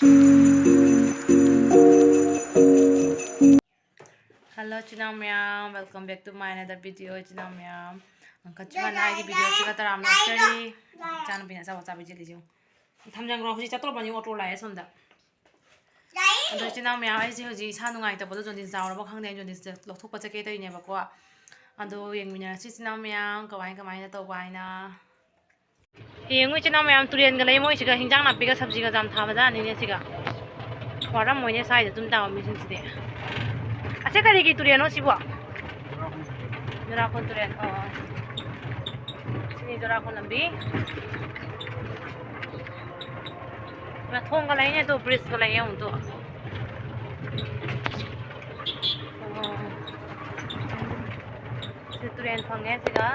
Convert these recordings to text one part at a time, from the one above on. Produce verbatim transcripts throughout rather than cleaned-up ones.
Hello, ꯏꯆꯤꯟ ꯏꯅꯥꯎ ꯃꯌꯥꯝ, welcome back to my another video, ꯏꯆꯤꯟ ꯏꯅꯥꯎ ꯃꯌꯥꯝ꯫ ꯉꯁꯤ ꯃꯥꯅ ꯑꯩꯒꯤ video ꯁꯤꯒ ꯇꯔꯥꯝꯅ ꯑꯣꯛꯆꯔꯤ꯫ ꯏꯆꯥꯅꯨꯄꯤꯅ ꯑꯆꯥꯄꯣꯠ ꯆꯥꯕ ꯆꯦꯜꯂꯤꯁꯦ ꯌꯦꯡꯉꯨ꯫ ꯊꯝꯖꯟꯈ꯭ꯔꯣ, ꯍꯧꯖꯤꯛ ꯆꯠꯇꯧꯔꯕꯅꯤ, ꯑꯣꯇꯣ ꯂꯥꯛꯑꯦ ꯁꯣꯝꯗ꯫ ꯑꯗꯣ ꯏꯆꯤꯟ ꯏꯅꯥꯎ ꯃꯌꯥꯝ, ꯑꯩꯁꯦ ꯍꯧꯖꯤꯛ ꯏꯁꯥ ꯅꯨꯡꯉꯥꯏꯇꯕꯗꯣ, ꯖꯣꯟꯗꯤꯁ ꯆꯥꯎꯔꯕ ꯈꯪꯗꯦ, ꯑꯩ ꯖꯣꯟꯗꯤꯁ ꯂꯧꯊꯣꯛꯄ ꯆꯠꯀꯦ ꯇꯧꯔꯤꯅꯦꯕꯀꯣ꯫ ꯑꯗꯣ ꯌꯦꯡꯃꯤꯟꯅꯔꯁꯤ ꯏꯆꯤꯟ ꯏꯅꯥꯎ ꯃꯌꯥꯝ, ꯀꯃꯥꯏ ꯀꯃꯥꯏꯅ ꯇꯧꯕ ꯍꯥꯏꯅ꯫ ꯌꯦꯡꯉꯨ ꯏꯆꯤꯟ ꯏꯅꯥꯎ ꯃꯌꯥꯝ, ꯇꯨꯔꯦꯟꯒ ꯂꯩ ꯃꯣꯏꯁꯤꯒ, ꯍꯤꯟꯖꯥꯡ ꯅꯥꯄꯤꯒ ꯁꯕꯖꯤꯒ ꯌꯥꯝ ꯊꯥꯕꯖꯥꯠꯅꯤꯅꯦ ꯁꯤꯒ꯫ ꯋꯥꯔꯝꯃꯣꯏꯅꯦ ꯁ꯭ꯋꯥꯏꯗ ꯑꯗꯨꯝ ꯇꯥꯕ ꯃꯤꯁꯤꯡꯁꯤꯗꯤ꯫ ꯑꯁꯤ ꯀꯔꯤꯒꯤ ꯇꯨꯔꯦꯟꯅꯣ ꯁꯤꯕꯣ? ꯖꯨꯔꯥꯈꯣꯟ ꯇꯨꯔꯦꯟ꯫ ꯑꯣ, ꯁꯤꯅꯤ ꯖꯨꯔꯥꯈꯣꯟ ꯂꯝꯕꯤ꯫ ꯊꯣꯡꯒ ꯂꯩꯅꯦ ꯑꯗꯣ, ꯕ꯭ꯔꯤꯖꯀ ꯂꯩꯌꯦ ꯑꯃꯨꯛꯇꯣ꯫ ꯑꯣ꯫ ꯁꯤ ꯇꯨꯔꯦꯟ ꯐꯪꯉꯦ ꯁꯤꯒ꯫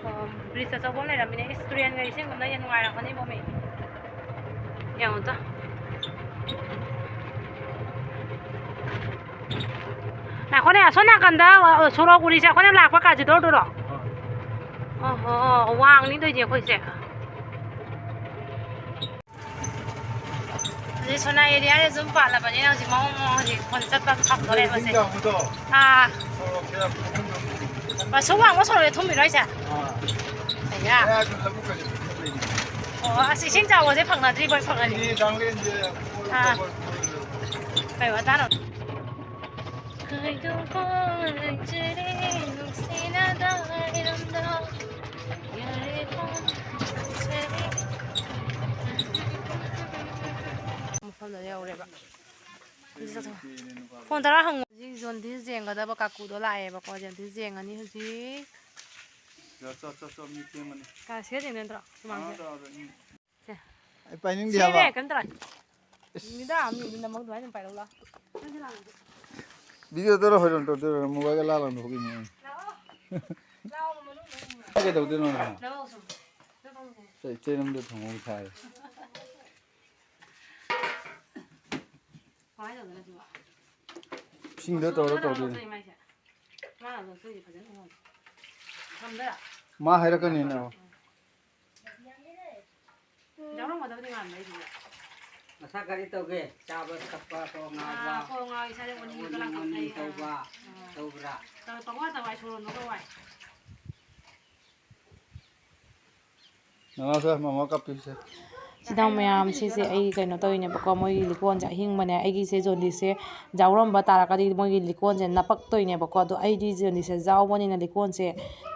ꯑꯣ, ꯕ꯭ꯔꯤꯖ ꯑꯆꯧꯕ ꯑꯃ ꯂꯩꯔꯝꯃꯤꯅꯦ꯫ ꯏꯁ, ꯇꯨꯔꯦꯟꯒ ꯏꯁꯤꯡꯒꯨꯝꯅ ꯍꯦꯟꯅ ꯅꯨꯡꯉꯥꯏꯔꯝꯒꯅꯤꯕꯣ ꯃꯤ꯫ ꯌꯦꯡꯉꯨ ꯇꯣ꯫ ꯉꯥꯏꯈꯣꯅꯦ, ꯑꯁꯣꯝ ꯅꯥꯀꯟꯗ, ꯑ, ꯁꯣꯔꯣꯛ ꯎꯔꯤꯁꯦ ꯑꯩꯈꯣꯏꯅ ꯂꯥꯛꯄ ꯀꯥꯖꯤꯗꯣꯔꯗꯨꯔꯣ? ꯑꯣꯍꯣ, ꯋꯥꯡꯅꯤ ꯇꯧꯔꯤꯁꯦ ꯑꯩꯈꯣꯏꯁꯦ꯫ ꯍꯧꯖꯤꯛ ꯁꯣꯅꯥ ꯑꯦꯔꯤꯌꯥꯁꯦ ꯌꯨꯝ ꯄꯥꯜꯂꯕꯅꯤꯅ ꯍꯧꯖꯤꯛ ꯃꯑꯣꯡ ꯃꯑꯣꯡ ꯍꯧꯖꯤꯛ ꯈꯣꯟ ꯆꯠꯄ ꯐꯪꯗꯣꯔꯦꯕ ꯏꯁꯤꯡ ꯍꯧꯖꯤꯛ꯫ ꯆꯥꯎꯕꯗꯣ ꯑꯥ꯫ ꯁꯣꯔꯣꯛꯁꯦ ꯌꯥꯝ ꯊꯨꯝꯕ꯫ ꯑꯁꯨꯛ ꯋꯥꯡꯕ ꯁꯣꯔꯣꯛꯁꯦ ꯊꯨꯝꯃꯤꯔꯣ ꯍꯥꯏꯁꯦ? ꯑꯥ꯫ ꯑꯌꯥ꯫ ꯃꯌꯥꯏꯗꯨ ꯂꯧꯕꯨꯛ ꯀꯩꯅꯣ ꯂꯩꯕꯅꯦ꯫ ꯑꯣ, ꯑꯁ ꯏꯁꯤꯡ ꯆꯥꯎꯕꯁꯦ ꯐꯪꯅꯗ꯭ꯔꯤꯕꯣ ꯑꯩ ꯐꯪꯉꯗꯤ꯫ ꯁꯤꯒꯤ ꯂꯥꯡꯂꯦꯟꯁꯦ ꯀꯣꯏꯕ ꯑꯥ꯫ ꯀꯣꯏꯕ ꯀꯣꯏꯕ꯫ ꯀꯩ ꯋꯥꯇꯥꯅꯣ? ꯀꯩꯗꯧꯕ ꯂꯩꯖꯔꯦ ꯅꯨꯡꯁꯤꯅꯗ ꯍꯥꯏꯔꯝꯗ ꯌꯥꯔꯦ ꯄꯥꯝꯖꯔꯦ꯫ ꯃꯐꯝꯗ ꯌꯧꯔꯦꯕ꯫ ꯐꯣꯟ ꯇꯔꯥ ꯍꯪꯉꯨ꯫ ꯍꯧꯖꯤꯛ ꯖꯣꯟꯗꯤꯁ ꯌꯦꯡꯒꯗꯕ ꯀꯥꯀꯨꯗꯣ ꯂꯥꯛꯑꯦꯕꯀꯣ꯫ ꯖꯣꯟꯗꯤꯁ ꯌꯦꯡꯉꯅꯤ ꯍꯧꯖꯤꯛ꯫ ꯆꯠ, ꯆꯠ, ꯆꯠ, ꯆꯠ, ꯃꯤ ꯊꯦꯡꯉꯅꯤ꯫ ꯀꯥ ꯁꯤꯗ ꯌꯦꯡꯗꯣꯏ ꯅꯠꯇ꯭ꯔꯣ? ꯁꯨꯃꯥꯡꯁꯦ꯫ ꯑꯥꯗ, ꯑꯥꯗ, ꯎꯝ꯫ ꯁꯦ꯫ ꯑꯩ ꯄꯥꯏꯅꯤꯡꯗꯦ ꯍꯥꯏꯕ꯫ ꯁꯤꯅꯦ, ꯀꯩꯅꯣ ꯇꯧꯔꯦ꯫ ꯏꯁ꯫ ꯅꯨꯃꯤꯗꯥꯡ ꯑꯃ ꯌꯦꯡꯉꯨ, ꯅꯃꯧ ꯑꯗꯨꯃꯥꯏꯅ ꯑꯗꯨꯝ ꯄꯥꯏꯔꯛꯎ ꯂꯥꯎ꯫ ꯅꯪꯁꯨ ꯂꯥꯛꯑꯣ꯫ ꯚꯤꯗꯤꯑꯣ ꯇꯧꯔ ꯍꯣꯏꯔꯣꯡ ꯇꯧꯗꯣꯏꯔꯣ? ꯃꯣꯕꯥꯏꯜꯒ ꯂꯥ ꯂꯪꯊꯣꯛꯈꯤꯅꯤ꯫ ꯂꯥꯛꯑꯣ꯫ ꯂꯥꯛꯑꯣ, ꯃꯅꯨꯡꯗ ꯑꯃꯨꯛ꯫ ꯀꯩꯗꯧꯗꯣꯏꯅꯣ ꯅꯪ? ꯂꯥꯛꯑꯣ ꯁꯨꯝ꯫ ꯆꯠꯂꯣ ꯁꯨꯝ꯫ ꯆꯩ-, ꯆꯩꯔꯝꯗ ꯊꯣꯡꯍꯧ ꯁꯥꯔꯦ꯫ ꯀꯃꯥꯏꯅ ꯇꯧꯗꯣꯏꯅꯣ ꯁꯤꯕꯣ? ꯏꯁꯤꯡꯗ ꯇꯧꯔ ꯇꯧꯗꯣꯏꯅꯦ꯫ ꯃꯥꯅ ꯂꯧꯊꯣꯛꯏꯁꯦ ꯐꯖꯅ ꯎꯍꯧꯗꯦ꯫ ꯊꯝꯗꯣꯏꯔꯥ? ꯃꯥ ꯍꯥꯏꯔꯛꯀꯅꯤꯅ꯫ ꯌꯥꯎꯔꯝ-, ꯃꯗꯕꯨꯗꯤ ꯉꯥꯟꯕ ꯑꯩꯁꯤꯗ꯫ ꯃꯁꯥ ꯀꯔꯤ ꯇꯧꯒꯦ? ꯆꯥꯕ ꯊꯛꯄ, ꯀꯣꯛ ꯉꯥꯎꯕ, ꯑꯥ, ꯀꯣꯛ ꯉꯥꯎꯏ, ꯏꯁꯥꯁꯦ ꯑꯣꯅꯤꯡ ꯑꯣꯅꯤꯡ ꯀꯂꯥ ꯑꯣꯅꯤꯡ ꯀꯥꯞꯊꯩ, ꯑꯥ꯫ ꯇꯧꯕ, ꯑꯥ꯫ ꯇꯧꯕ꯭ꯔꯥ? ꯇꯧ-, ꯄꯪꯋꯥ ꯇꯧ ꯍꯥꯏ, ꯁꯣꯔ ꯍꯣꯟꯕꯒ ꯋꯥꯏ꯫ ꯃꯃꯥ ꯁꯦ, ꯃꯃꯥ ꯀꯞꯄꯤꯁꯦ꯫ ꯏꯆꯤꯟ ꯏꯅꯥꯎ ꯃꯌꯥꯝ, ꯁꯤꯁꯦ ꯑꯩ ꯀꯩꯅꯣ ꯇꯧꯔꯤꯅꯦꯕꯀꯣ, ꯃꯣꯏꯒꯤ ꯂꯤꯛꯀꯣꯟꯁꯦ ꯑꯍꯤꯡꯕꯅꯦ꯫ ꯑꯩꯒꯤꯁꯦ ꯖꯣꯟꯗꯤꯁꯁꯦ ꯌꯥꯎꯔꯝꯕ ꯇꯥꯔꯒꯗꯤ ꯃꯣꯏꯒꯤ ꯂꯤꯛꯀꯣꯟꯁꯦ ꯅꯞꯄꯛꯇꯣꯏꯅꯦꯕꯀꯣ꯫ ꯑꯗꯣ ꯑꯩꯗꯤ ꯖꯣꯟꯗꯤꯁꯁꯦ ꯌꯥꯎꯕꯅꯤꯅ ꯂꯤꯛꯀꯣꯟꯁꯦ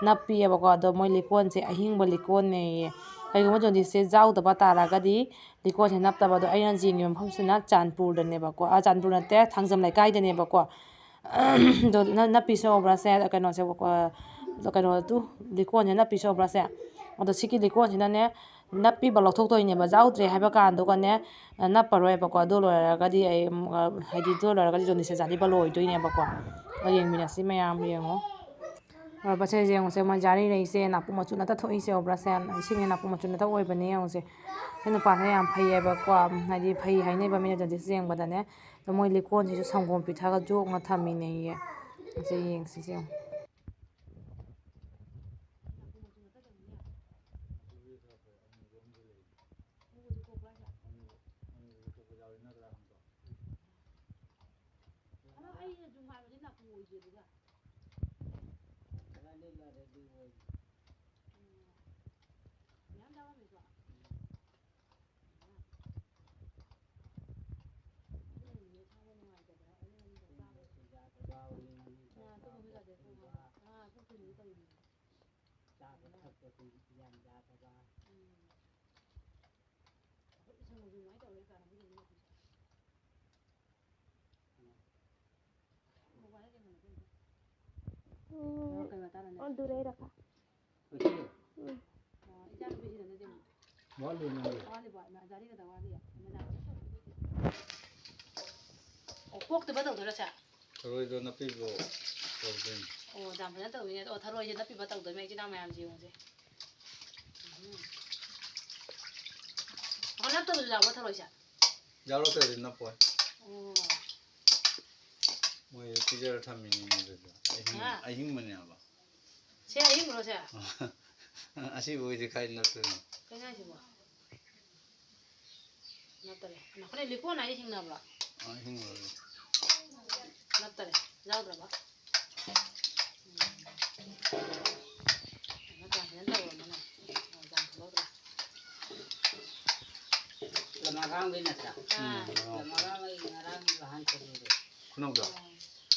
ꯅꯞꯄꯤꯑꯕꯀꯣ꯫ ꯑꯗꯣ ꯃꯣꯏ ꯂꯤꯛꯀꯣꯟꯁꯦ ꯑꯍꯤꯡꯕ ꯂꯤꯛꯀꯣꯟꯅꯦꯌꯦ꯫ ꯀꯩꯒꯨꯝꯕ ꯖꯣꯟꯗꯤꯁꯁꯦ ꯌꯥꯎꯗꯕ ꯇꯥꯔꯒꯗꯤ ꯂꯤꯛꯀꯣꯟꯁꯦ ꯅꯞꯇꯕ꯫ ꯑꯗꯣ ꯑꯩꯅ ꯌꯦꯡꯉꯤꯕ ꯃꯐꯝꯁꯤꯅ ꯆꯥꯟꯄꯨꯔꯗꯅꯦꯕꯀꯣ꯫ ꯑꯥ, ꯆꯥꯟꯄꯨꯔ ꯅꯠꯇꯦ, ꯊꯥꯡꯖꯝ ꯂꯩꯀꯥꯏꯗꯅꯦꯕꯀꯣ꯫ ꯑꯗꯣ ꯅ-, ꯅꯞꯄꯤꯁꯦ ꯎꯕ꯭ꯔꯥ ꯁꯦ? ꯀꯩꯅꯣꯁꯦ, ꯑ, ꯀꯩꯅꯣ ꯇꯨ, ꯂꯤꯛꯀꯣꯟꯁꯦ ꯅꯞꯄꯤꯁꯦ ꯎꯕ꯭ꯔꯥ ꯁꯦ? ꯑꯗꯣ ꯁꯤꯒꯤ ꯂꯤꯛꯀꯣꯟꯁꯤꯅꯅꯦ, ꯅꯞꯄꯤꯕ ꯂꯧꯊꯣꯛꯇꯣꯏꯅꯦꯕ, ꯌꯥꯎꯗ꯭ꯔꯦ ꯍꯥꯏꯕ ꯀꯥꯟꯗꯨꯒꯅꯦ, ꯅꯞꯄꯔꯣꯏꯕꯀꯣ꯫ ꯑꯗꯨ ꯂꯣꯏꯔꯒꯗꯤ ꯑꯩ ꯑꯃꯨꯛ, ꯍꯥꯏꯗꯤ, ꯑꯗꯨ ꯂꯣꯏꯔꯒꯗꯤ ꯖꯣꯟꯗꯤꯁꯁꯦ ꯆꯥꯅꯤꯕ ꯂꯣꯏꯗꯣꯏꯅꯦꯕꯀꯣ꯫ ꯑꯗꯣ ꯌꯦꯡꯃꯤꯟꯅꯁꯤ ꯃꯌꯥꯝ, ꯌꯦꯡꯉꯣ꯫ ꯑꯣꯏꯕꯁꯦ ꯌꯦꯡꯉꯨꯁꯦ, ꯃꯣꯏ ꯖꯥꯔꯤ ꯂꯩꯁꯦ ꯅꯥꯄꯨ ꯃꯆꯨ ꯅꯠꯇ ꯊꯣꯛꯏꯁꯦ ꯎꯕ꯭ꯔꯥ ꯁꯦ? ꯏꯁꯤꯡꯁꯦ ꯅꯥꯄꯨ ꯃꯆꯨ ꯅꯠꯇ ꯑꯣꯏꯕꯅꯦ ꯌꯦꯡꯉꯨꯁꯦ꯫ ꯁꯤ ꯅꯨꯄꯥꯁꯦ ꯌꯥꯝ ꯐꯩꯌꯦꯕꯀꯣ, ꯍꯥꯏꯗꯤ ꯐꯩ ꯍꯥꯏꯅꯩꯕ ꯃꯤꯅ ꯖꯣꯟꯗꯤꯁ ꯌꯦꯡꯕꯗꯅꯦ꯫ ꯑꯗꯣ ꯃꯣꯏ ꯂꯤꯛꯀꯣꯟꯁꯤꯁꯨ ꯁꯪꯒꯣꯝ ꯄꯤꯊꯛꯑꯒ ꯖꯣꯛꯅ ꯊꯝꯃꯤꯅꯦꯌꯦ꯫ ꯑꯁꯤ ꯌꯦꯡꯁꯤ, ꯁꯤ ꯌꯦꯡꯉꯨ꯫ ꯑꯗꯣ ꯑꯩꯅ ꯁꯨꯝ ꯍꯥꯏꯕꯗꯤ ꯅꯥꯄꯨ ꯑꯣꯏꯗꯦ ꯑꯗꯨꯒ꯫ ꯎꯝ꯫ ꯃꯌꯥꯝ ꯌꯥꯎꯔꯝꯃꯦꯀꯣ꯫ ꯎꯝ꯫ ꯑꯗꯨꯅꯅꯦ ꯏꯁꯥꯗ ꯅꯨꯡꯉꯥꯏꯇꯕ, ꯑꯗꯨꯅꯅꯦ ꯆꯥꯕ꯫ ꯑꯥ, ꯇꯨꯝꯕꯁꯨ ꯌꯥꯗꯦ, ꯄꯨꯛ ꯍꯥꯡꯕ꯫ ꯑꯥ, ꯄꯨꯛ ꯊꯟꯕꯗꯤ ꯇꯧꯔꯤꯅꯦ꯫ ꯆꯥꯕ ꯊꯛꯄꯁꯨ ꯒ꯭ꯌꯥꯟ ꯇꯥꯗꯕ꯫ ꯎꯝ꯫ ꯑꯩꯈꯣꯏ ꯏꯁꯪ ꯃꯁꯨ ꯑꯗꯨꯃꯥꯏꯅ ꯇꯧꯔꯦ ꯀꯥꯟꯅ ꯃꯤꯅ ꯅꯣꯛꯄꯤꯁꯦ꯫ ꯎꯝ꯫ ꯀꯩ ꯋꯥꯇꯥꯅꯣꯅꯦ? ꯑꯣ, ꯗꯨꯔꯩ ꯔꯈꯥ꯫ ꯎꯝ꯫ ꯑꯣ, ꯏꯆꯥꯅꯨꯄꯤꯁꯤꯗꯅꯦ ꯁꯤꯕꯨ꯫ ꯋꯥꯠꯂꯤ ꯅꯪꯒꯤ꯫ ꯋꯥꯠꯂꯤꯕꯣ? ꯏꯃꯥ, ꯖꯥꯔꯤ ꯈꯛꯇ ꯋꯥꯠꯂꯤ꯫ ꯑꯣ, ꯀꯣꯛꯇꯕ ꯇꯧꯗꯣꯏꯔꯣ ꯁꯦ? ꯊꯔꯣꯏꯗꯣ ꯅꯞꯄꯤꯕꯣ ꯇꯧꯗꯣꯏꯅꯤ꯫ ꯑꯣ, ꯌꯥꯝ ꯐꯖꯅ ꯇꯧꯋꯤꯅꯦ꯫ ꯑꯣ, ꯊꯔꯣꯏꯁꯦ ꯅꯞꯄꯤꯕ ꯇꯧꯗꯣꯏꯅꯦ, ꯏꯆꯤꯟ ꯏꯅꯥꯎ ꯃꯌꯥꯝꯁꯦ ꯌꯦꯡꯉꯨꯁꯦ꯫ ꯎꯝ꯫ ꯑꯣ, ꯅꯞꯇꯕꯁꯨ ꯌꯥꯎꯕ꯭ꯔꯣ ꯊꯔꯣꯏꯁꯦ? ꯌꯥꯎꯔꯛꯇ꯭ꯔꯗꯤ ꯅꯞꯄꯣꯏ꯫ ꯑꯣ꯫ ꯃꯣꯏꯗ ꯄꯤꯖꯔ ꯊꯝꯃꯤꯅꯤꯅꯦ ꯑꯗꯨꯗ꯫ ꯑꯍꯤꯡ-, ꯍꯥ? ꯑꯍꯤꯡꯕꯅꯦꯕ꯫ ꯁꯦ ꯑꯍꯤꯡꯕ꯭ꯔꯣ ꯁꯦ? ꯑꯁꯤꯕꯨ ꯑꯣꯏꯗꯤ ꯀꯥꯏ ꯅꯞꯇꯣꯏꯅꯣ? ꯀꯩꯅꯣ ꯍꯥꯏꯁꯤꯕꯣ? ꯅꯈꯣꯏꯅ ꯂꯤꯀꯣꯟ ꯍꯥꯏꯁꯦ ꯍꯤꯡꯅꯕ꯭ꯔꯣ? ꯑꯥ, ꯍꯤꯡꯅꯕꯅꯤ꯫ ꯅꯠꯇꯔꯦ, ꯌꯥꯎꯗ꯭ꯔꯕ? ꯎꯝ꯫ ꯀꯩꯅꯣ ꯇꯧꯔꯝꯃꯅꯤ꯫ ꯑꯣ, ꯌꯥꯝ ꯂꯧꯗ꯭ꯔꯦ꯫ ꯂꯝ ꯑꯉꯥꯡꯕꯩ ꯅꯠꯇ꯭ꯔꯥ? ꯑꯥ꯫ ꯎꯝ꯫ ꯂꯝ ꯑꯉꯥꯡꯕꯩ ꯉꯔꯥꯡ ꯅꯍꯥꯟ ꯆꯠꯂꯨꯔꯦ꯫ ꯈꯨꯅꯧꯗ?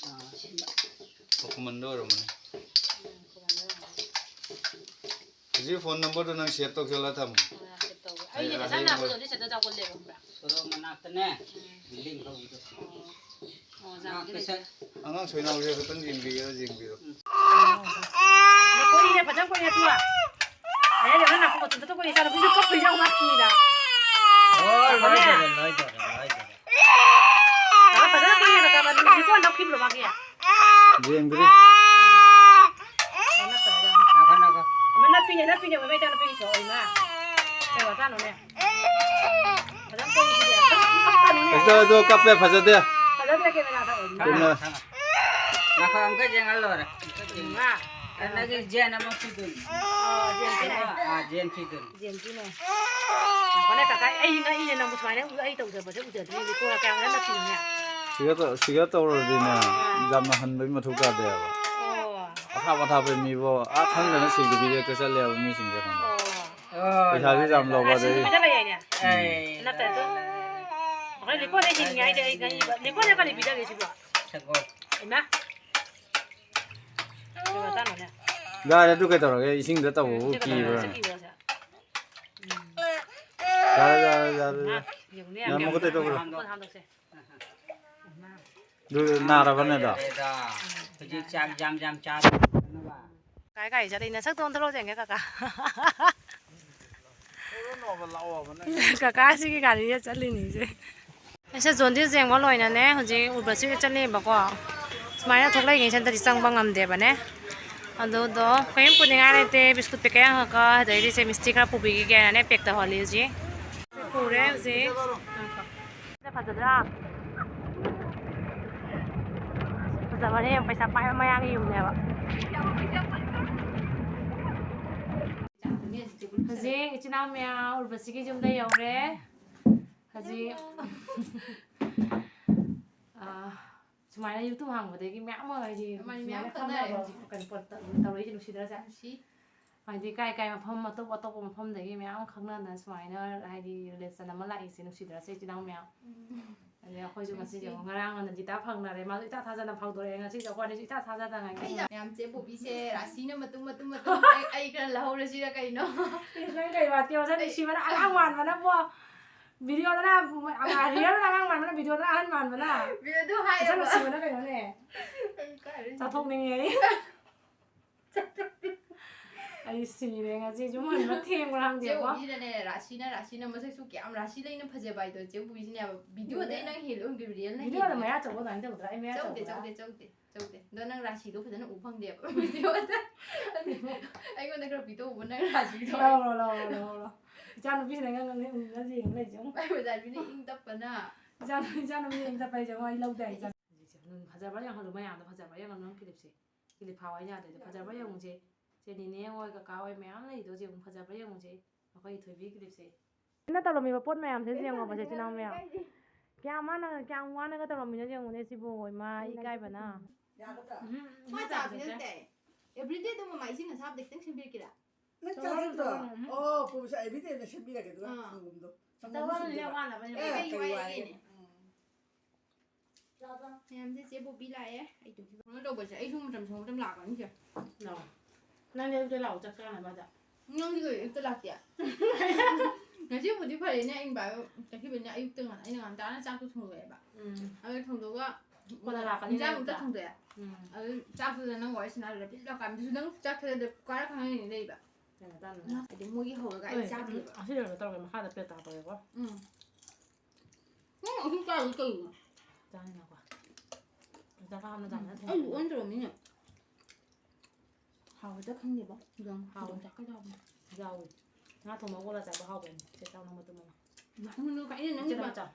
ꯑꯥ, ꯁꯤꯟꯕ꯫ ꯑꯣ, ꯈꯨꯃꯟꯗ ꯑꯣꯏꯔꯝꯃꯅꯤ꯫ ꯎꯝ, ꯈꯨꯃꯟꯗ ꯑꯣꯏꯔꯝꯃꯅꯤ꯫ ꯍꯧꯖꯤꯛ ꯐꯣꯟ ꯅꯝꯕꯔꯗꯣ ꯅꯪ ꯁꯦꯚ ꯇꯧꯁꯜꯂ ꯊꯝꯃꯨ꯫ ꯑꯥ, ꯁꯦꯚ ꯇꯧꯒꯦ꯫ ꯑꯩ ꯑꯩꯗꯤ ꯉꯁꯥꯏ ꯑꯍꯤꯡ ꯂꯥꯛꯄꯗꯗꯤ ꯁꯤꯗ ꯆꯥꯛ ꯄꯨꯜꯂꯦꯕ, ꯈꯪꯕ꯭ꯔꯥ? ꯁꯣꯔꯣꯛ ꯃꯅꯥꯛꯇꯅꯦ, ꯎꯝ꯫ ꯕꯤꯜꯗꯤꯡ ꯍꯧꯕꯗꯣ꯫ ꯑꯣ꯫ ꯑꯣ, ꯖꯥꯝꯗꯤ ꯂꯩꯇꯦ꯫ ꯑꯉꯥꯡ ꯁꯣꯏꯅꯥꯎꯁꯦ ꯈꯤꯇꯪ ꯌꯦꯡꯕꯤꯒꯦꯔꯥ, ꯌꯦꯡꯕꯤꯔꯣ꯫ ꯎꯝ꯫ ꯀꯣꯏꯅꯦ, ꯐꯖꯅ ꯀꯣꯏꯅꯦ, ꯊꯨ꯫ ꯑꯦ, ꯌꯦꯡꯉꯣ, ꯅꯥꯀꯣꯡ ꯃꯇꯨꯝꯗ ꯀꯣꯏꯅꯦ, ꯏꯆꯥꯅꯨꯄꯤꯁꯨ ꯀꯞꯄꯤꯁꯦ, ꯌꯦꯡꯉꯣ, ꯃꯥ ꯀꯤꯗ꯫ ꯑꯣ, ꯂꯣꯏꯗꯣꯔꯦ, ꯂꯣꯏꯗꯣꯔꯦ, ꯂꯣꯏꯗꯣꯔꯦ꯫ ꯐꯖꯅ ꯀꯣꯏꯅꯦ, ꯀꯀꯥ, ꯃꯥ ꯂꯤꯀꯣꯟ ꯂꯧꯈꯤꯕ꯭ꯔꯣ, ꯃꯥꯒꯤ? ꯌꯦꯡꯗ꯭ꯔꯤ꯫ ꯑꯣ, ꯅꯠꯇ꯭ꯔꯒ꯫ ꯉꯥꯏꯈꯣ, ꯉꯥꯏꯈꯣ꯫ ꯑꯃ ꯅꯞꯄꯤꯅꯦ, ꯅꯞꯄꯤꯅꯦ, ꯃꯣꯏ ꯏꯆꯥꯅꯨꯄꯤꯒꯤꯁꯨ, ꯑꯣꯏꯃꯥ꯫ ꯀꯩ ꯋꯥꯇꯥꯅꯣꯅꯦ? ꯐꯖꯅ ꯄꯣꯡꯉꯤꯁꯤꯗꯤ꯫ ꯑꯝꯇ ꯀꯞꯀꯅꯨꯅꯦ꯫ ꯐꯖꯗꯦ, ꯑꯗꯣ ꯀꯞꯄꯦ, ꯐꯖꯗꯦ꯫ ꯐꯖꯗꯦ, ꯀꯦꯃꯦꯔꯥꯗ ꯑꯣꯏꯅ꯫ ꯀꯦꯃꯦꯔꯥ꯫ ꯉꯥꯏꯈꯣ, ꯑꯝꯇ ꯌꯦꯡꯍꯜꯂꯣꯔꯦ꯫ ꯑꯝꯇ ꯌꯦꯡꯍꯜꯂꯣ꯫ ꯏꯃꯥ꯫ ꯅꯪꯒꯤ ꯖꯦꯟ ꯑꯃ ꯄꯤꯗꯣꯏꯅꯤ꯫ ꯑꯣ, ꯖꯦꯟ ꯄꯤꯅꯦ꯫ ꯑꯥ, ꯖꯦꯟ ꯄꯤꯗꯣꯏꯅꯤ꯫ ꯖꯦꯟ ꯄꯤꯅꯦ꯫ ꯉꯥꯏꯈꯣꯅꯦ, ꯀꯀꯥ, ꯑꯩ ꯉꯛꯏꯅꯦ, ꯅꯪꯕꯨ ꯁꯨꯃꯥꯏꯅ ꯑꯩ ꯇꯧꯖꯕꯁꯦ ꯎꯖꯗ꯭ꯔꯤꯅꯦ꯫ ꯀꯣꯟꯅ ꯀꯌꯥꯝ ꯀꯟꯅ ꯄꯤꯅꯣꯅꯦ? ꯁꯤꯒ ꯇꯧ-, ꯁꯤꯒ ꯇꯧꯔꯗꯤꯅꯦ, ꯑꯥ꯫ ꯌꯥꯝꯅ ꯍꯟꯕꯒꯤ ꯃꯊꯧ ꯇꯥꯗꯦꯕ꯫ ꯑꯣ꯫ ꯑꯊꯥꯞ ꯑꯊꯥꯞꯄ ꯃꯤꯕꯣ, ꯑꯥ, ꯈꯪꯗꯅ ꯁꯤꯗꯕꯤꯗ ꯍꯦꯛꯇ ꯆꯠꯂꯦꯕ ꯃꯤꯁꯤꯡꯁꯦ, ꯈꯪꯕ꯭ꯔꯥ? ꯑꯣ꯫ ꯄꯩꯁꯥꯁꯨ ꯌꯥꯝ ꯂꯧꯕ, ꯑꯗꯒꯤ ꯁꯤꯡꯖꯨ ꯄꯤꯖ ꯂꯩ ꯍꯥꯏꯅꯦ꯫ ꯑꯩ꯫ ꯅꯠꯇꯦ, ꯑꯗꯨ ꯑꯩꯈꯣꯏ ꯂꯤꯀꯣꯟꯗ ꯍꯤꯡꯉꯤ ꯍꯥꯏꯗꯤ ꯑꯩ ꯉꯛꯏꯕ꯫ ꯂꯤꯀꯣꯟꯗ ꯀꯔꯤ ꯄꯤꯖꯒꯦ ꯁꯤꯕꯣ? ꯁꯪꯒꯣꯝ꯫ ꯏꯃꯥ꯫ ꯀꯩ ꯃꯆꯥꯅꯣꯅꯦ? ꯌꯥꯔꯦ, ꯑꯗꯨ ꯀꯩꯗꯧꯔꯒꯦ? ꯏꯁꯤꯡꯗ ꯇꯧꯕꯕꯨ ꯁꯤ ꯀꯩꯗꯧꯔꯒꯦ? ꯀꯤꯕ꯭ꯔꯥ? ꯁꯤ ꯀꯤꯕ꯭ꯔꯣ ꯁꯦ? ꯎꯝ꯫ ꯌꯥꯔꯦ, ꯌꯥꯔꯦ, ꯌꯥꯔꯦ, ꯏꯃꯥ, ꯌꯥꯔꯦ꯫ ꯌꯦꯡꯉꯨꯅꯦ, ꯌꯥꯝ ꯌꯥꯝ ꯃꯈꯨꯠꯇꯩ ꯇꯧꯕ꯭ꯔꯥ? ꯃꯈꯨꯠ ꯍꯥꯝꯗꯣꯛꯁꯦ꯫ ꯑꯗꯨ ꯅꯥꯔꯕꯅꯦ ꯑꯗꯣ? ꯂꯣꯏꯔꯦꯗ꯫ ꯍꯧꯖꯤꯛ ꯆꯥꯛ ꯌꯥꯝ ꯌꯥꯝ ꯆꯥꯗꯅꯕ꯫ ꯀꯥꯏ ꯀꯥꯏ ꯆꯠꯂꯤ? ꯅꯁꯛꯇꯣ ꯑꯝꯇ ꯂꯧ ꯌꯦꯡꯒꯦ, ꯀꯀꯥ꯫ ꯀꯀꯥꯁꯤꯒꯤ ꯒꯥꯔꯤꯗ ꯆꯠꯂꯤꯅꯤꯁꯦ꯫ ꯑꯩꯁꯦ ꯖꯣꯟꯗꯤꯁ ꯌꯦꯡꯕ ꯂꯣꯏꯅꯅꯦ, ꯍꯧꯖꯤꯛ ꯎꯔꯕꯁꯤꯗ ꯆꯠꯂꯤꯕꯀꯣ꯫ ꯁꯨꯃꯥꯏꯅ ꯊꯣꯛꯂꯛꯏꯉꯩꯁꯤꯗꯗꯤ ꯆꯪꯕ ꯉꯝꯗꯦꯕꯅꯦ꯫ ꯑꯗꯨꯗꯣ ꯀꯔꯤꯝ ꯄꯨꯅꯤꯡꯉꯥꯏ ꯂꯩꯇꯦ, ꯕꯤꯁꯀꯨꯠ ꯄꯦꯀꯦꯠ ꯑꯃꯈꯛꯀ, ꯑꯗꯩꯗꯤ ꯁꯦ ꯃꯤꯁꯇꯤ ꯈꯔ ꯄꯨꯕꯤꯈꯤꯒꯦꯅꯅꯦ, ꯄꯦꯛ ꯇꯧꯍꯜꯂꯤ ꯍꯧꯖꯤꯛ꯫ ꯄꯨꯔꯦ ꯍꯧꯖꯤꯛ꯫ ꯐꯖꯗ꯭ꯔꯥ? ꯐꯖꯕꯅꯦ, ꯌꯥꯝ ꯄꯩꯁꯥ ꯄꯥꯏꯕ ꯃꯌꯥꯒꯤ ꯌꯨꯝꯅꯦꯕ꯫ ꯍꯧꯖꯤꯛ ꯏꯆꯤꯟ ꯏꯅꯥꯎ ꯃꯌꯥꯝ ꯎꯔꯕꯁꯤꯒꯤ ꯌꯨꯝꯗ ꯌꯧꯔꯦ꯫ ꯍꯧꯖꯤꯛ ꯑꯥ, ꯁꯨꯃꯥꯏꯅ YouTube ꯍꯥꯡꯕꯗꯒꯤ ꯃꯌꯥꯝ ꯑꯃ ꯍꯥꯏꯗꯤ ꯃꯥꯅꯤ, ꯃꯌꯥꯝ ꯁꯨꯃꯥꯏꯅ ꯈꯪꯅꯔꯦ ꯈꯪꯅꯕ ꯍꯧꯖꯤꯛ꯫ ꯀꯩꯅꯣ ꯄꯣꯠ ꯇꯧꯔꯛꯏꯁꯦ ꯅꯨꯡꯁꯤꯗ꯭ꯔꯁꯦ? ꯅꯨꯡꯁꯤ꯫ ꯍꯥꯏꯗꯤ ꯀꯥꯏ ꯀꯥꯏ ꯃꯐꯝ ꯑꯇꯣꯞ ꯑꯇꯣꯞꯄ ꯃꯐꯝꯗꯒꯤ ꯃꯌꯥꯝ ꯑꯃ ꯈꯪꯅꯗꯅ ꯁꯨꯃꯥꯏꯅ ꯍꯥꯏꯗꯤ relation ꯑꯃ ꯂꯥꯛꯏꯁꯦ ꯅꯨꯡꯁꯤꯗ꯭ꯔꯁꯦ ꯏꯆꯤꯟ ꯏꯅꯥꯎ ꯃꯌꯥꯝ꯫ ꯎꯝ꯫ ꯑꯗꯩ ꯑꯩꯈꯣꯏꯁꯨ ꯉꯁꯤꯁꯦ ꯅꯨꯡꯁꯤ꯫ ꯉꯔꯥꯡ ꯅꯟꯗꯤꯇꯥ ꯐꯪꯅꯔꯦ, ꯃꯥꯁꯨ ꯏꯊꯥ ꯊꯥꯖꯅ ꯐꯥꯎꯗꯣꯔꯛꯑꯦ꯫ ꯉꯁꯤꯁꯦ ꯑꯩꯈꯣꯏꯅꯤꯁꯨ ꯏꯊꯥ ꯊꯥꯖꯗꯅ ꯉꯥꯏ-꯫ ꯑꯩ ꯌꯥꯝ ꯆꯦ ꯕꯣꯕꯤꯁꯦ ꯔꯥꯁꯤꯅ ꯃꯇꯨꯝ ꯃꯇꯨꯝ ꯃꯇꯨꯝ ꯑꯩ, ꯑꯩ ꯈꯔ ꯂꯧꯍꯧꯔꯁꯤꯔ ꯀꯩꯅꯣ? ꯏꯁ, ꯅꯪ ꯀꯩ ꯋꯥ ꯇꯦꯕꯁꯦ ꯅꯨꯡꯁꯤꯕꯅ ꯑꯉꯥꯡ ꯃꯥꯟꯕꯅꯕꯣ꯫ Videoꯗꯅ ꯑꯉꯥꯡ, realꯗ ꯑꯉꯥꯡ ꯃꯥꯟꯕꯅ, videoꯗꯅ ꯑꯍꯟ ꯃꯥꯟꯕꯅ꯫ ꯕꯤ ꯑꯗꯨ ꯃꯁꯛ ꯍꯥꯏꯌꯣꯕ꯫ ꯅꯨꯡꯁꯤꯕꯅ ꯀꯩꯅꯣꯅꯦ꯫ ꯀꯥꯏꯗꯩ? ꯆꯥꯊꯣꯛꯅꯤꯡꯉꯦ ꯑꯩ꯫ ꯑꯩ ꯁꯤꯔꯦ ꯉꯁꯤ ꯌꯨꯝ ꯍꯟꯕ ꯊꯦꯡꯕ꯭ꯔꯥ ꯆꯦ ꯈꯪꯗꯦꯀꯣ꯫ ꯕꯣꯕꯤꯁꯤꯅꯅꯦ ꯔꯥꯁꯤꯅ, ꯔꯥꯁꯤꯅ ꯃꯁꯛꯁꯨ ꯀꯌꯥꯝ ꯔꯥꯁꯤ ꯂꯩꯅ ꯐꯖꯕ ꯍꯥꯏꯗꯣ ꯆꯦ ꯕꯣꯕꯤꯁꯤꯅꯦꯕ꯫ Videoꯗꯩ ꯅꯪ ꯍꯦꯜꯂꯦ ꯎꯍꯟꯒꯦ, realꯅ videoꯗ ꯍꯦꯜꯂꯦ꯫ ꯃꯌꯥ ꯆꯧꯕ ꯑꯗꯨꯃꯥꯏꯅ ꯇꯧꯗ꯭ꯔꯥ? ꯑꯩ ꯃꯌꯥ ꯆꯧꯗꯦ, ꯆꯧꯕ꯭ꯔꯥ? ꯆꯧꯗꯦ, ꯆꯧꯗꯦ꯫ ꯆꯧꯗꯦ꯫ ꯑꯗꯣ ꯅꯪ ꯔꯥꯁꯤꯗꯣ ꯐꯖꯅ ꯎ ꯐꯪꯗꯦꯕ videoꯗ꯫ ꯑꯩꯉꯣꯟꯗ ꯈꯔ ꯄꯤꯊꯣꯛꯎꯕ ꯅꯪ ꯔꯥꯁꯤꯗꯣ꯫ ꯂꯧꯔꯣ, ꯂꯧꯔꯣ, ꯂꯧꯔꯣ꯫ ꯏꯆꯥꯅꯨꯄꯤꯁꯤꯅ ꯉꯥꯡꯉꯝꯅꯤ, ꯎꯝ, ꯅꯪꯁꯦ ꯌꯦꯡ ꯂꯩꯁꯦ ꯌꯦꯡꯉꯨ꯫ ꯃꯥꯏ ꯃꯆꯥꯅꯨꯄꯤꯅ ꯏꯪ ꯇꯞꯄꯅ꯫ ꯏꯆꯥ-, ꯏꯆꯥꯅꯨꯄꯤꯅ ꯏꯪ ꯇꯞꯄ ꯍꯥꯏꯁꯦ ꯌꯦꯡꯉꯣ, ꯑꯩ ꯂꯧꯗꯦ ꯍꯥꯏ ꯏꯆꯥ꯫ ꯍꯧꯖꯤꯛꯁꯦ ꯅꯨꯡ ꯐꯖꯕ꯭ꯔꯥ ꯌꯦꯡꯍꯜꯂꯨ ꯃꯌꯥꯝꯗꯣ, ꯐꯖꯕ꯭ꯔꯥ ꯌꯦꯡꯍꯜꯂꯨ ꯅꯪ clipꯁꯦ꯫ Clip ꯐꯥꯎ ꯍꯥꯏ ꯌꯥꯗꯦ, ꯐꯖꯕ꯭ꯔꯥ ꯌꯦꯡꯉꯨꯁꯦ꯫ ꯆꯦ ꯅꯦꯅꯦ ꯍꯣꯏ, ꯀꯀꯥ ꯍꯣꯏ ꯃꯌꯥꯝ ꯂꯩꯗꯣ ꯌꯦꯡꯉꯨ, ꯐꯖꯕ꯭ꯔꯥ ꯌꯦꯡꯉꯨꯁꯦ꯫ ꯑꯩꯈꯣꯏ ꯊꯣꯏꯕꯤ clipꯁꯦ꯫ ꯅ ꯇꯧꯔꯝꯃꯤꯕ ꯄꯣꯠ ꯃꯌꯥꯝꯁꯦ ꯌꯦꯡꯉꯣꯕ, ꯏꯆꯤꯟ ꯏꯅꯥꯎ ꯃꯌꯥꯝ꯫ ꯀꯌꯥꯝ ꯋꯥꯅ, ꯀꯌꯥꯝ ꯋꯥꯅꯒ ꯇꯧꯔꯝꯃꯤꯅꯣ ꯌꯦꯡꯉꯨꯅꯦ ꯁꯤꯕꯨ, ꯏꯃꯥ, ꯏꯀꯥꯏꯕꯅ꯫ ꯌꯥꯒꯗ꯭ꯔꯥ? ꯎꯝ, ꯃꯥ ꯆꯥꯕꯤ ꯅꯠꯇꯦ꯫ Everyday ꯑꯗꯨꯝ ꯃꯃꯥ ꯏꯁꯤꯡ ꯑꯁꯥꯕꯗ ꯈꯤꯇꯪ ꯁꯦꯝꯕꯤꯔꯛꯀꯦꯔꯥ? ꯅꯪ ꯆꯥꯒꯗ꯭ꯔꯣ? ꯎꯝ꯫ ꯑꯣ, ꯄꯨꯕꯁꯦ everyday ꯁꯦꯝꯕꯤꯔꯒꯦ, ꯑꯗꯨꯒ ꯑꯥ꯫ ꯁꯪꯒꯣꯝꯗꯣ꯫ ꯁꯪꯒꯣꯝꯗꯣ ꯆꯥꯎꯔꯛꯑꯅꯤꯅꯦ, ꯁꯨꯝꯕꯤꯔꯒꯦ꯫ ꯋꯥꯅꯕꯅꯦ꯫ ꯑꯦ, ꯀꯩ ꯀꯩ ꯋꯥꯏ ꯋꯥꯏ ꯂꯩꯒꯦꯅꯦ? ꯎꯝ꯫ ꯃꯌꯥꯝꯁꯦ ꯆꯦ ꯕꯣꯕꯤ ꯂꯥꯛꯑꯦ꯫ ꯑꯩ ꯇꯨ ꯀꯩꯅꯣ ꯇꯧꯕꯁꯦ, ꯑꯩꯁꯨ ꯃꯇꯝ ꯁꯪꯕ ꯃꯇꯝ ꯂꯥꯛꯀꯅꯤ ꯁꯦ꯫ ꯂꯥꯛꯑꯣ꯫ ꯅꯪꯗꯤ ꯑꯌꯨꯛꯇ ꯂꯥꯛꯑꯣ, ꯆꯥꯛ ꯆꯥꯅꯕꯗ꯫ ꯅꯪꯗꯤ ꯀꯩ ꯑꯌꯨꯛꯇ ꯂꯥꯛꯇꯦ? ꯉꯁꯤꯕꯨꯗꯤ ꯐꯔꯦꯅꯦ, ꯑꯩ ꯕꯥ ꯆꯠꯈꯤꯕꯅꯤꯅ ꯑꯌꯨꯛꯇ ꯉꯟ-, ꯑꯩꯅ ꯉꯟꯇꯥꯅ ꯆꯥꯛꯇꯣ ꯊꯣꯡꯗꯣꯛꯑꯦꯕ꯫ ꯎꯝ꯫ ꯑꯗꯨ ꯊꯣꯡꯗꯣꯛꯑꯒ ꯀꯣꯟꯅ ꯂꯥꯛꯀꯅꯤ ꯏꯟꯖꯥꯡ ꯑꯝꯇ ꯍꯥꯏꯕꯗ꯫ ꯊꯣꯡꯗꯣꯛꯑꯦ꯫ ꯎꯝ꯫ ꯑꯗꯨ ꯆꯥꯛꯇꯨꯗ ꯅꯪ ꯋꯥꯔꯤ ꯁꯥꯟꯅꯔꯒ ꯄꯤꯖꯤꯜꯂꯛꯀꯥꯟꯗ ꯅꯪ ꯆꯥꯛ ꯊꯥꯖꯗ ꯀꯨꯀꯔ ꯈꯪꯍꯩ ꯂꯩꯕ꯫ ꯀꯩꯅꯣ ꯇꯧꯔꯦ꯫ ꯍꯥꯏꯗꯤ ꯃꯣꯏꯒꯤ ꯍꯧꯔꯒ ꯑꯩ ꯍꯣꯏ, ꯆꯥꯗꯦꯕ꯫ ꯑꯁꯤ ꯂꯣꯏꯔꯒ ꯇꯧꯔꯒꯦ, ꯃꯈꯥꯗ plate ꯇꯥ ꯇꯧꯔꯦꯀꯣ꯫ ꯎꯝ꯫ ꯅꯪ ꯑꯍꯨꯝ ꯆꯥꯔꯤꯗꯤ ꯀꯩꯅꯣ? ꯆꯥꯅꯤꯡꯉꯛꯄ꯫ ꯆꯥꯛ ꯍꯥꯞꯅ ꯆꯥꯕꯅ ꯎꯝ, ꯊꯣꯡꯕ꯫ ꯑꯩꯁꯨ on ꯇꯧꯔꯝꯃꯤꯅꯦ꯫ ꯍꯥꯎꯕꯗ ꯈꯪꯗꯦꯕ꯫ ꯌꯥꯝ ꯍꯥꯎꯋꯦ꯫ ꯈꯨꯗꯣꯡ ꯆꯥꯛꯀ ꯌꯥꯎꯕꯅꯦ꯫ ꯌꯥꯎꯋꯦ꯫ ꯉꯥ ꯊꯣꯡꯕ ꯀꯣꯠꯂ ꯆꯥꯕ ꯍꯥꯎꯕꯅꯦ꯫ ꯆꯦ ꯆꯥꯎꯅ ꯃꯇꯨꯝ ꯑꯃ꯫ ꯃꯇꯨꯝꯗꯣ ꯀꯥꯏꯅ ꯅꯪꯒꯤ ꯏꯆꯦ ꯕꯥ-, ꯃꯆꯥ꯫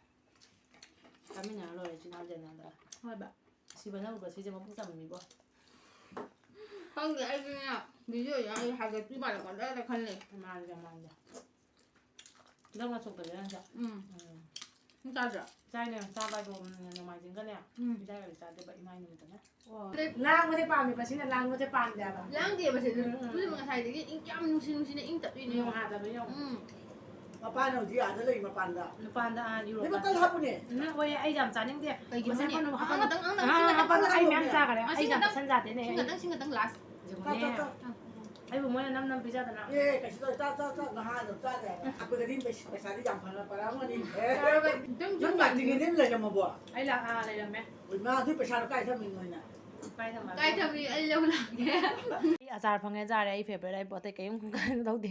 ꯆꯥꯃꯤꯟꯅꯔ ꯂꯣꯏꯔꯦ ꯏꯆꯤꯟ ꯏꯅꯥꯎ ꯖꯦꯅꯦꯜꯗ꯫ ꯍꯣꯏꯕ꯫ ꯁꯤꯕꯅ ꯎꯕ ꯁꯤꯁꯦ ꯃꯕꯨꯛ ꯆꯥꯎꯅꯤꯡꯉꯤꯕꯣ꯫ ꯈꯪꯗꯦ, ꯑꯩꯗꯤꯅꯦ, video ꯌꯦꯡꯉ ꯑꯩ ꯍꯥꯏꯒꯠꯄꯤ ꯃꯥꯜꯂꯛꯀꯗ꯭ꯔꯥ ꯈꯜꯂꯦ꯫ ꯃꯥꯟꯗꯦ, ꯃꯥꯟꯗꯦ꯫ ꯅꯪꯅ ꯁꯣꯛꯇꯕꯤꯔ ꯅꯪꯁꯦ? ꯎꯝ꯫ ꯎꯝ꯫ ꯅꯪ ꯆꯥꯗ꯭ꯔꯣ? ꯆꯥꯏꯅꯦ, ꯆꯥꯕ ꯍꯥꯏꯕꯨ, ꯎꯝ, ꯅꯣꯡꯃꯥꯏꯖꯤꯡꯒꯅꯦ꯫ ꯎꯝ꯫ ꯏꯔꯥꯏ ꯑꯣꯏ ꯆꯥꯗꯦꯕ, ꯏꯃꯥꯏ ꯅꯨꯃꯤꯠꯇꯅꯦ꯫ ꯑꯣ꯫ ꯂꯥꯡꯕꯁꯦ ꯄꯥꯝꯃꯦꯕ ꯁꯤꯅ, ꯂꯥꯡꯕꯁꯦ ꯄꯥꯝꯗꯦꯕ꯫ ꯂꯥꯡꯗꯦꯕ ꯁꯤꯗ꯫ ꯎꯝ, ꯎꯝ, ꯎꯝ꯫ ꯑꯗꯨꯗꯤ ꯉꯁꯥꯏꯗꯒꯤ ꯏꯪ ꯀꯌꯥꯝ ꯅꯨꯡꯁꯤ ꯅꯨꯡꯁꯤꯅ ꯏꯪ ꯇꯞꯂꯤꯅꯦ꯫ ꯅꯣꯡ ꯍꯥꯗꯕ ꯌꯦꯡꯉꯣ꯫ ꯎꯝ꯫ ꯃꯄꯥꯟ ꯍꯧꯖꯤꯛ ꯑꯥꯗ ꯂꯩ ꯃꯄꯥꯟꯗ꯫ ꯅꯨꯄꯥꯟꯗ ꯑꯥ ꯌꯨꯔꯣꯞ ꯅꯣꯏ ꯕꯣꯇꯜ ꯍꯥꯞꯄꯨꯅꯦ꯫ ꯎꯝ, ꯍꯣꯏ, ꯑꯩ ꯌꯥꯝ ꯆꯥꯅꯤꯡꯗꯦ꯫ ꯀꯩꯒꯤꯅꯣꯅꯦ? ꯃꯁꯦꯟ ꯀꯣꯟꯅ ꯑꯃ ꯍꯥꯞꯄ-, ꯈꯛꯇꯪ, ꯑꯃ ꯈꯛꯇꯪ, ꯑꯥ, ꯁꯤ ꯈꯛꯇꯪ꯫ ꯍꯥꯞꯄ-, ꯑꯩ ꯃꯌꯥꯝ ꯁꯤ ꯆꯥꯈꯔꯦ꯫ ꯈꯛꯇꯪ, ꯑꯩ ꯌꯥꯝ ꯁꯤ ꯆꯥꯁꯟꯖꯥꯗꯦꯅꯦ꯫ ꯈꯛꯇꯪ, ꯁꯤ ꯈꯛꯇꯪ ꯂꯥꯁ꯫ ꯆꯥ, ꯆꯥ, ꯆꯥ꯫ ꯑꯩꯕꯨ ꯃꯣꯏꯅ ꯅꯝ ꯅꯝ ꯄꯤꯖꯗꯅ꯫ ꯑꯦ, ꯀꯩꯁꯨ ꯇꯧ-, ꯆꯥ, ꯆꯥ, ꯆꯥ, ꯅꯍꯥꯗꯣ ꯆꯥꯗꯦ ꯍꯥꯏꯕ꯫ ꯍꯥꯞꯄꯗꯗꯤ ꯄꯩꯁꯥ-, ꯄꯩꯁꯥꯗꯤ ꯌꯥꯝ ꯐꯅ ꯄꯥꯔꯝꯒꯅꯤ꯫ ꯑꯦ, ꯌꯥꯔꯣꯏ, ꯑꯗꯨꯝ ꯅꯪ ꯂꯥꯛꯇ꯭ꯔꯤꯉꯩꯗ ꯑꯗꯨꯝ ꯂꯩꯔꯝꯃꯕꯣ? ꯑꯩ ꯂꯥꯛ-, ꯑꯥ, ꯂꯩꯔꯝꯃꯦ꯫ ꯏꯃꯥ, ꯑꯗꯨ ꯄꯩꯁꯥꯗꯣ ꯀꯥꯏ ꯊꯝꯃꯤꯅꯣ ꯍꯥꯏꯅ? ꯀꯥꯏ ꯊꯝꯃꯒꯦ? ꯀꯥꯏ ꯊꯝꯃꯤ? ꯑꯩ ꯂꯧ ꯂꯥꯛꯀꯦ꯫ ꯑꯩ ꯑꯆꯥꯔ ꯐꯪꯉꯦ, ꯆꯥꯔꯦ꯫ ꯑꯩ ꯐꯦꯚꯔꯦꯠ꯫ ꯑꯩ ꯑꯇꯩ ꯀꯔꯤꯝ ꯂꯧꯗꯦ꯫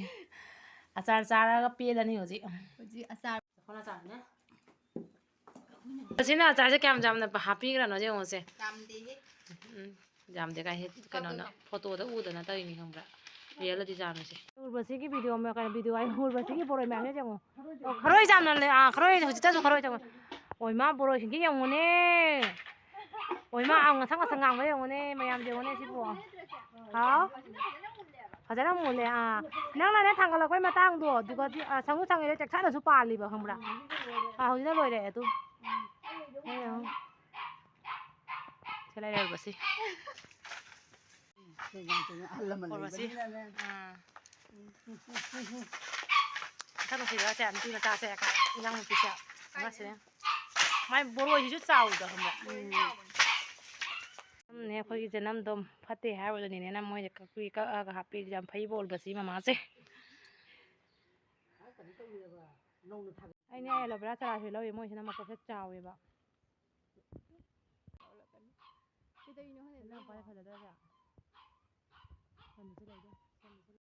ꯑꯆꯥꯔ ꯆꯥꯔꯒ ꯄꯦꯜꯂꯅꯤ ꯍꯧꯖꯤꯛ꯫ ꯍꯧꯖꯤꯛ ꯑꯆꯥꯔ ꯑꯩꯈꯣꯏꯅ ꯑꯆꯥꯔꯅꯦ꯫ ꯑꯁꯤꯅ ꯑꯆꯥꯔꯁꯦ ꯀꯌꯥꯝ ꯌꯥꯝꯅ ꯍꯥꯞꯄꯤꯈ꯭ꯔꯅꯣ ꯌꯦꯡꯉꯨꯁꯦ꯫ ꯌꯥꯝꯗꯦꯍꯦ꯫ ꯎꯝ, ꯌꯥꯝꯗꯦ ꯀꯥꯏ ꯍꯦ-, ꯀꯩꯅꯣꯅ, ꯐꯣꯇꯣꯗ ꯎꯗꯅ ꯇꯧꯔꯤꯅꯤ ꯈꯪꯕ꯭ꯔꯥ? ꯔꯤꯌꯦꯜꯗꯗꯤ ꯌꯥꯝꯃꯤꯁꯦ꯫ ꯎꯔꯕꯁꯤꯒꯤ ꯚꯤꯗꯤꯑꯣ ꯑꯃ, ꯀꯩꯅꯣ, ꯚꯤꯗꯤꯑꯣ ꯍꯥꯏ, ꯎꯔꯕꯁꯤꯒꯤ ꯕꯣꯔꯣꯏ ꯃꯌꯥꯝꯁꯦ ꯌꯦꯡꯉꯣ꯫ ꯑꯣ, ꯈꯔꯣꯏ ꯌꯥꯝꯅ ꯂꯩ-, ꯑꯥ, ꯈꯔꯣꯏ ꯍꯧꯖꯤꯛꯇꯁꯨ ꯈꯔꯣꯏ ꯆꯪꯉꯣ꯫ ꯑꯣꯏ ꯃꯥ, ꯕꯣꯔꯣꯏꯁꯤꯡꯁꯦ ꯌꯦꯡꯉꯨꯅꯦ꯫ ꯑꯣꯏ ꯃꯥ, ꯑꯥ, ꯉꯁꯪ ꯉꯁꯪ ꯉꯥꯡꯕ ꯌꯦꯡꯉꯨꯅꯦ, ꯃꯌꯥꯝꯁꯦ ꯌꯦꯡꯉꯨꯅꯦ ꯁꯤꯕꯨ꯫ ꯍꯥꯎ? ꯐꯖꯅ ꯃꯨꯜꯂꯦ, ꯑꯥ꯫ ꯅꯪꯅꯅꯦ ꯊꯥꯡꯒꯠꯂꯛꯄꯩ ꯃꯇꯥꯡꯗꯣ, ꯑꯗꯨꯒꯗꯤ, ꯑꯥ, ꯁꯪꯁꯨ ꯁꯪꯉꯤꯗ ꯆꯦꯛꯁꯥꯟꯅꯁꯨ ꯄꯥꯜꯂꯤꯕ, ꯈꯪꯕ꯭ꯔꯥ? ꯑꯥ, ꯍꯧꯖꯤꯛꯅ ꯂꯣꯏꯔꯛꯑꯦ ꯑꯗꯨ꯫ ꯍꯣꯏ, ꯑꯥ꯫ ꯁꯤ ꯂꯩꯔꯦ ꯎꯔꯕꯁꯤ꯫ ꯎꯔꯕꯁꯤ꯫ ꯑꯥ꯫ ꯃꯊꯪ ꯅꯨꯡꯁꯤꯔꯒ ꯁꯦ, ꯅꯨꯄꯤ ꯃꯆꯥꯁꯦ, ꯏꯅꯥꯎ ꯅꯨꯄꯤꯁꯦ꯫ ꯑꯃꯁꯤꯅꯦ꯫ ꯃꯥꯏ ꯕꯣꯔꯣꯏꯁꯤꯁꯨ ꯆꯥꯎꯗ, ꯈꯪꯕ꯭ꯔꯥ? ꯎꯝ꯫ ꯅꯦ, ꯑꯩꯈꯣꯏꯒꯤ ꯆꯅꯝꯗꯣ ꯐꯠꯇꯦ ꯍꯥꯏꯕꯗꯨꯅꯤꯅꯦ, ꯅꯝ ꯃꯣꯏꯗ ꯀꯛꯄꯤ ꯀꯛꯑꯒ ꯍꯥꯞꯄꯤ꯫ ꯌꯥꯝ ꯐꯩ ꯕꯣꯜꯕꯁꯤ ꯃꯃꯥꯁꯦ꯫ ꯑꯩꯅ ꯑꯦꯂꯣꯚꯦꯔꯥ ꯆꯥꯔꯥꯁꯦ ꯂꯧꯔꯤ, ꯃꯣꯏꯁꯤꯅ ꯃꯀꯣꯛꯁꯦ ꯆꯥꯎꯋꯦꯕ꯫ ꯀꯩꯗꯧꯔꯤꯅꯣ ꯈꯪꯗꯦ, ꯅꯪ ꯄꯥꯏ ꯐꯖꯗ꯭ꯔꯥ?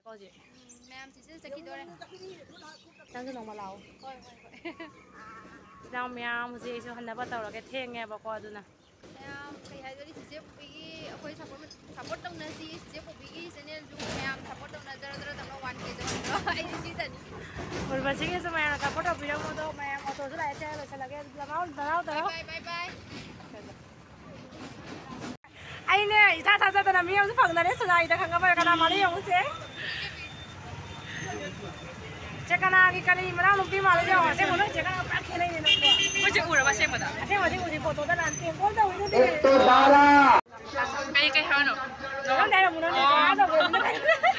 ꯍꯧꯖꯤꯛ꯫ ꯎꯝ, ꯃꯌꯥꯝ ꯆꯦꯆꯦ ꯆꯠꯈꯤꯗꯣꯔꯦ꯫ ꯅꯪꯁꯨ ꯅꯣꯡꯃ ꯂꯥꯛꯑꯣ꯫ ꯍꯣꯏ, ꯍꯣꯏ, ꯍꯣꯏ꯫ ꯏꯅꯥꯎ ꯃꯌꯥꯝ ꯍꯧꯖꯤꯛ ꯑꯩꯁꯨ ꯍꯟꯅꯕ ꯇꯧꯔꯒꯦ, ꯊꯦꯡꯉꯦꯕꯀꯣ, ꯑꯗꯨꯅ꯫ ꯃꯌꯥꯝ ꯀꯩ ꯍꯥꯏꯗꯣꯏꯅꯣ, ꯆꯦꯆꯦ ꯄꯣꯕꯤꯒꯤ ꯑꯩꯈꯣꯏ ꯁꯞꯄꯣꯔꯠ, ꯁꯞꯄꯣꯔꯠ ꯇꯧꯅꯁꯤ꯫ ꯆꯦꯆꯦ ꯄꯣꯕꯤꯒꯤ ꯆꯦꯅꯦꯜꯁꯨ ꯃꯌꯥꯝ ꯁꯞꯄꯣꯔꯠ ꯇꯧꯅ ꯖꯔ ꯖꯔ ꯇꯧꯅ ꯋꯥꯟ ꯀꯦ ꯌꯧꯍꯟꯕꯤꯌꯣ꯫ ꯑꯩꯗꯤ ꯁꯤ ꯆꯅꯤ꯫ ꯎꯔꯕꯁꯤꯒꯤꯁꯨ ꯃꯌꯥꯝ ꯁꯞꯄꯣꯔꯠ ꯇꯧꯕꯤꯔꯝꯃꯣꯗꯣ, ꯃꯌꯥꯝ ꯑꯣꯇꯣꯁꯨ ꯂꯥꯛꯑꯦ, ꯁꯦ ꯂꯣꯏꯁꯤꯜꯂꯒꯦ꯫ ꯑꯗꯨꯗꯤ ꯂꯥꯛꯑꯣ, ꯂꯥꯛꯑꯣ, ꯂꯥꯛꯑꯣ꯫ ꯕꯥꯏ ꯕꯥꯏ, ꯕꯥꯏ ꯕꯥꯏ꯫ ꯑꯩꯅꯦ ꯏꯊꯥ ꯊꯥꯖꯗꯅ ꯃꯤ ꯑꯃꯁꯨ ꯐꯪꯅꯔꯦ ꯁꯅꯥꯏꯗ, ꯈꯪꯉꯕ? ꯀꯅꯥ ꯃꯥꯜꯂꯤ ꯌꯦꯡꯉꯨꯁꯦ꯫ ꯆꯦ ꯀꯅꯥꯒꯤ ꯀꯔꯤ ꯃꯅꯥꯎꯅꯨꯄꯤ ꯃꯥꯜꯂꯦ ꯌꯦꯡꯉꯣ꯫ ꯑꯁꯦꯡꯕ ꯅꯣꯏ ꯆꯦ ꯀꯅꯥ ꯄꯨꯔꯥ ꯈꯦꯠꯅꯩꯅꯦ ꯅꯪꯗꯣ꯫ ꯑꯩꯈꯣꯏ ꯆꯦ ꯎꯔꯕ ꯑꯁꯦꯡꯕꯗ? ꯑꯁꯦꯡꯕꯗꯤ ꯎꯗꯦ, ꯐꯣꯇꯣꯗ ꯅꯍꯥꯟ ꯄ꯭ꯔꯦꯡ ꯀꯣꯜ ꯇꯧꯋꯤꯗꯨꯗꯤ꯫ ꯀꯩ, ꯀꯩ ꯍꯥꯏꯕꯅꯣ? ꯅꯉꯣꯟꯗ ꯍꯥꯏꯔꯝꯃꯣ, ꯅꯪ ꯑꯣ꯫ ꯀꯩꯅꯣ ꯇꯧꯕ ꯑꯣꯏꯔꯝꯅꯤ꯫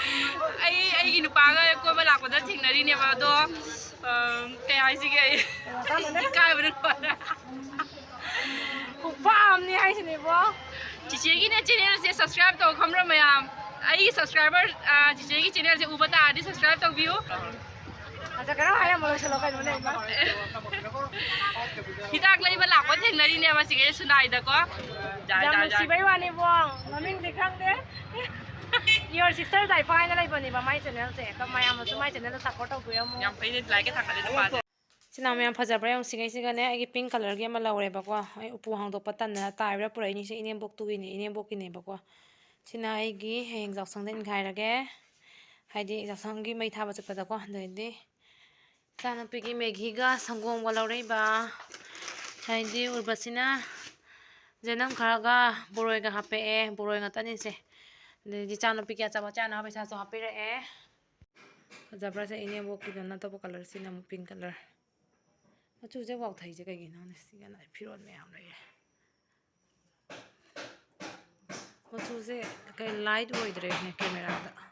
ꯑꯩ, ꯑꯩꯒꯤ ꯅꯨꯄꯥꯒ ꯀꯣꯏꯕ ꯂꯥꯛꯄꯗ ꯊꯦꯡꯅꯔꯤꯅꯦꯕ, ꯑꯗꯣ, ꯑ, ꯀꯩ ꯍꯥꯏꯁꯤꯒꯦ ꯑꯩ? ꯀꯩꯅꯣ ꯇꯧꯕꯅꯦ꯫ ꯏꯀꯥꯏꯕꯅ ꯂꯣꯏꯔꯦ꯫ ꯈꯨꯄꯥꯝꯅꯤ ꯍꯥꯏꯁꯤꯅꯦꯕꯣ꯫ ꯆꯤꯆꯦꯒꯤꯅꯦ ꯆꯦꯅꯦꯜꯁꯦ subscribe ꯇꯧ ꯈꯪꯕ꯭ꯔꯥ ꯃꯌꯥꯝ? ꯑꯩꯒꯤ subscriber, ꯑ, ꯆꯤꯆꯦꯒꯤ ꯆꯦꯅꯦꯜꯁꯦ ꯎꯕ ꯇꯥꯔꯗꯤ subscribe ꯇꯧꯕꯤꯌꯨ꯫ ꯐꯖ ꯈꯔ ꯍꯥꯏꯔꯝꯃꯣ, ꯂꯣꯏꯁꯤꯜꯂꯣ ꯀꯩꯅꯣꯅꯦ, ꯏꯃꯥ꯫ ꯍꯤꯗꯥꯛ ꯂꯩꯕ ꯂꯥꯛꯄ ꯊꯦꯡꯅꯔꯤꯅꯦꯕ ꯁꯤꯒꯤ ꯁꯨꯅꯥꯏꯗꯀꯣ꯫ ꯌꯥꯝ ꯅꯨꯡꯁꯤꯕꯩ ꯋꯥꯅꯤꯕꯣ, ꯃꯃꯤꯡꯗꯤ ꯈꯪꯗꯦ꯫ Your sister ꯖꯥꯏꯐꯥ ꯍꯥꯏꯅ ꯂꯩꯕꯅꯦꯕ ꯃꯥꯏ ꯆꯦꯅꯦꯜꯁꯦ꯫ ꯑꯗꯣ ꯃꯌꯥꯝꯅꯁꯨ ꯃꯥꯏ ꯆꯦꯅꯦꯜꯗꯣ support ꯇꯧꯕꯤꯔꯝꯃꯣ꯫ ꯌꯥꯝ ꯐꯩꯅꯦ, ꯂꯥꯏꯛꯀ ꯊꯥꯡꯒꯠꯂꯦ ꯅꯨꯄꯥꯁꯦ꯫ ꯁꯤ ꯅꯍꯥꯟ ꯃꯌꯥꯝ ꯐꯖꯕ꯭ꯔꯥ ꯌꯦꯡꯉꯨ, ꯁꯤꯈꯩꯁꯤꯒꯅꯦ ꯑꯩꯒꯤ pink colourꯒꯤ ꯑꯃ ꯂꯧꯔꯦꯕꯀꯣ꯫ ꯑꯩ ꯎꯄꯨ ꯍꯥꯡꯗꯣꯛꯄ ꯇꯟꯗꯅ ꯇꯥꯏꯕ꯭ꯔꯥ ꯄꯨꯔꯛꯏꯅꯤꯁꯦ, ꯏꯅꯦꯝꯕꯣꯛꯇꯨꯒꯤꯅꯤ, ꯏꯅꯦꯝꯕꯣꯛꯀꯤꯅꯦꯕꯀꯣ꯫ ꯁꯤꯅ ꯑꯩꯒꯤ ꯍꯌꯦꯡ ꯌꯥꯎꯁꯪꯗ ꯏꯟꯈꯥꯏꯔꯒꯦ, ꯍꯥꯏꯗꯤ ꯌꯥꯎꯁꯪꯒꯤ ꯃꯩ ꯊꯥꯕ ꯆꯠꯄꯗꯀꯣ꯫ ꯑꯗꯩꯗꯤ ꯏꯆꯥꯅꯨꯄꯤꯒꯤ ꯃꯦꯒꯤꯒ ꯁꯪꯒꯣꯝꯒ ꯂꯧꯔꯛꯏꯕ, ꯍꯥꯏꯗꯤ ꯎꯔꯕꯁꯤꯅ ꯖꯦꯅꯝ ꯈꯔꯒ ꯕꯣꯔꯣꯏꯒ ꯍꯥꯞꯄꯛꯑꯦ, ꯕꯣꯔꯣꯏ ꯉꯥꯛꯇꯅꯤꯁꯦ꯫ ꯑꯗꯩꯗꯤ ꯏꯆꯥꯅꯨꯄꯤꯒꯤ ꯑꯆꯥꯄꯣꯠ ꯆꯥꯅꯕ ꯄꯩꯁꯥꯁꯨ ꯍꯥꯞꯄꯤꯔꯛꯑꯦ꯫ ꯐꯖꯕ꯭ꯔꯥ ꯁꯦ? ꯏꯅꯦꯝꯕꯣꯛꯀꯤꯗꯨꯅ ꯑꯇꯣꯞꯄ colour, ꯁꯤꯅ ꯑꯃꯨꯛ pink colour꯫ ꯃꯆꯨꯁꯦ ꯋꯥꯎꯊꯩꯁꯦ ꯀꯩꯒꯤꯅꯣ ꯈꯪꯗꯦ꯫ ꯁꯤꯒꯅ ꯐꯤꯔꯣꯜ ꯃꯌꯥꯝ ꯂꯩꯔꯦ꯫ ꯃꯆꯨꯁꯦ ꯀꯩ light ꯑꯣꯏꯗ꯭ꯔꯦꯅꯦ cameraꯗ꯫